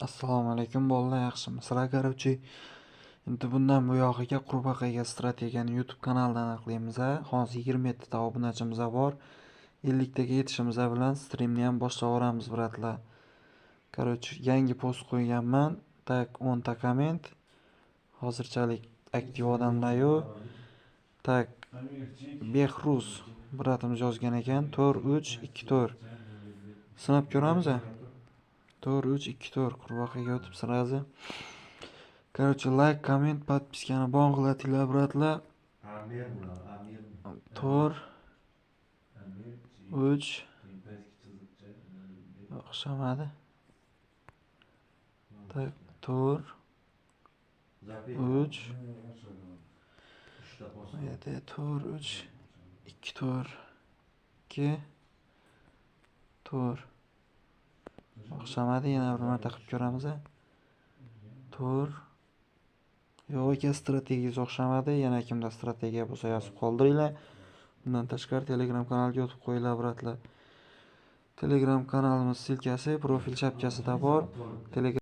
Assalomu alaykum bolalar, yaxshimisizlar? Короче, endi bundan buyog'iga qurbaqaga strategiyani YouTube kanalidan aniqlaymiz. Hozir 27 ta obunachimiz bor. 50 taga yetishimiz bilan streamni ham boshlab yuboramiz, брат lar. Короче, yangi post qo'yganman. Так, 10 ta komment. Hozirchalik aktiv odamlar yo'q. Так, Behruz брат imiz yozgan ekan: 4 3 2 4. Sinab ko'ramiz. 4 3 2 4 qurbaqaga o'tib сразу. Короче, лайк, komment, подписка ni bong'ilatinglar, брат lar. Amir mi? Amir mi? 4 Amir. 3 çizikçe. O'xshamadi. Так, 4 3 7 4 3 2 4 2 4. O'xshamadi, yana bir marta qilib ko'ramiz. 4. Yo'q aka, strategiyangiz o'xshamadi. Yana kimda strategiya bo'lsa, yozib qoldiringlar. Bundan tashqari Telegram kanaliga o'tib qo'yinglar, брат lar. Telegram kanalimiz ссылка si profil chapkasida bor. Telegram